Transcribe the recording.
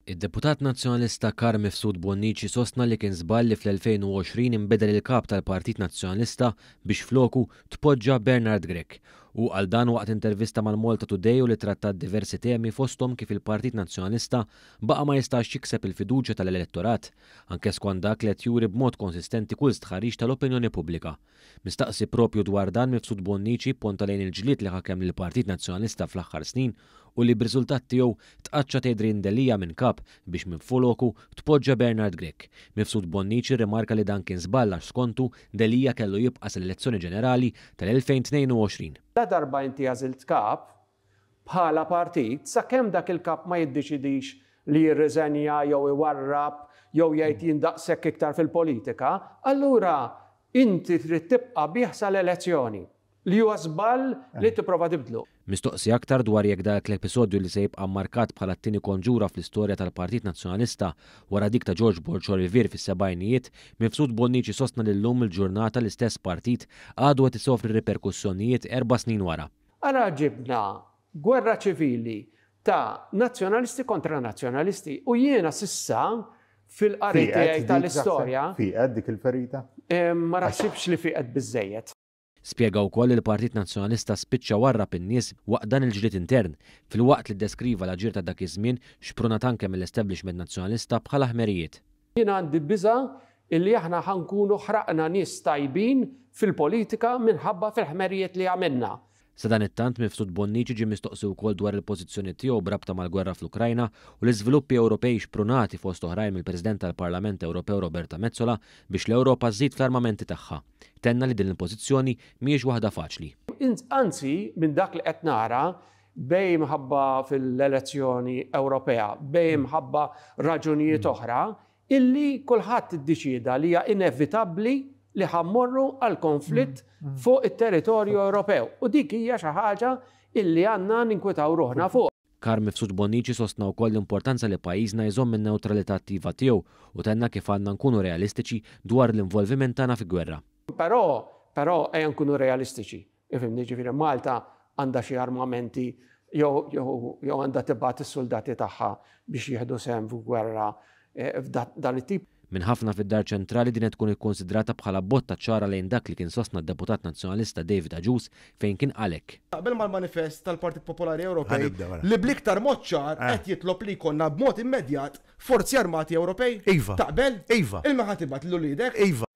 Id-deputat Nazzjonalista Carm Mifsud Bonnici sostna li kien żball li fl-2020 inbidel il-Kap tal-Partit Nazzjonalista biex floku tpoġġa Bernard Grech. Hu qal dan waqt intervista mal-Malta Today u li trattat diversi temi fosthom kif il-Partit Nazzjonalista baqa' ma jistax jikseb il-fiduċja tal-elettorat, anke skont dak li qed juri b'mod konsistenti kull stħarriġ tal-opinjoni pubblika. Mistaqsi proprju dwar dan, Mifsud Bonnici pponta lejn il-ġlied li ħakem lill-Partit Nazzjonalista fl-aħħar snin u li b'riżultat tiegħu tqaċċat Adrian Delia minn Kap biex minfloku tpoġġa Bernard Grech. Mifsud Bonnici rrimarka li dan kien żball għax skontu Delia kellu jibqa' sal-elezzjoni ġenerali tal-2022. Ladarba inti għażilt Kap, bħala partit, sakemm dak il-Kap ma jiddeċidix li jirriżenja jew iwarrab jew jgħid jien daqshekk iktar fil-politika, allura inti trid tibqa' bih sal-elezzjoni, li huwa żball li tipprova tibdlu. Mistoqsi aktar dwar jekk dak l-episodju li se jibqa' mmarkat bħala t-tieni konġura fl-istorja tal-Partit Nazzjonalista wara dik ta' George Borg Olivier fis-sebgħinijiet, Mifsud Bonnici sostna li llum il-ġurnata l-istess partit għadu qed isofri r-riperkussjonijiet erba' snin wara. Ara ġibna gwerra ċivili ta' Nazzjonalisti kontra Nazzjonalisti u jiena s'issa fil-qari tiegħi tal-istorja. Fieqet dik il-ferita? Ma naħsibx li fieqet biżżejjed. Spjega wkoll li l-Partit Nazzjonalista spiċċa warrab in-nies waqt dan il-ġlied intern, filwaqt li ddeskriva l-aġir ta' dak iż-żmien, xprunat anke mill-establishment Nazzjonalista bħala ħmerijiet. Jien għandi biża' illi aħna ħa nkunu ħraqna nies tajbin fil-politika minħabba fil-ħmerijiet li għamilna. Sadanittant, Mifsud Bonnici ġie mistoqsi wkoll dwar il-pożizzjoni tiegħu b'rabta mal-gwerra fl-Ukrajna u l-iżviluppi Ewropej xprunati fost oħrajn mill-President tal-Parlament Ewropew Roberta Metsola biex l-Ewropa żżid fl-armamenti tagħha. Tenna li din il-pożizzjoni mhijiex waħda faċli. Anzi, minn dak li qed nara, bej imħabba fil-elezzjoni Ewropea, bej imħabba raġunijiet oħra, illi kulħadd iddeċieda li hija inevitabbli li ħa mmorru għal konflitt fuq it-territorju Ewropew. U dik hija xi ħaġa illi għandna ninkwetaw ruħna fuq. Carm Mifsud Bonnici sostna wkoll l-importanza li pajjiżna jżomm in-newtralità attiva tiegħu u tenna kif għandna nkunu realistiċi dwar l-involviment tagħna fi gwerra. Però, però ejja nkunu realistiċi. Ifhimni, jiġifieri Malta għandha xi armamenti jew jew għandha tibgħat is-suldati tagħha biex jieħdu sehem f'gwerra f'dan it-tip. Minn ħafna fid-Dar Ċentrali din qed tkun ikkunsidrata bħala botta ċara lejn dak li kien sostna d-Deputat Nazzjonalista David Agius fejn kien qal hekk. Naqbel mal-manifest tal-Partit Popolari Ewropej li bl-iktar mod ċar qed jitlob li jkollna b'mod immedjat Forzi Armati Ewropej? Iva. Taqbel? Iva. Il-min ħa tibgħat lil uliedek? Iva.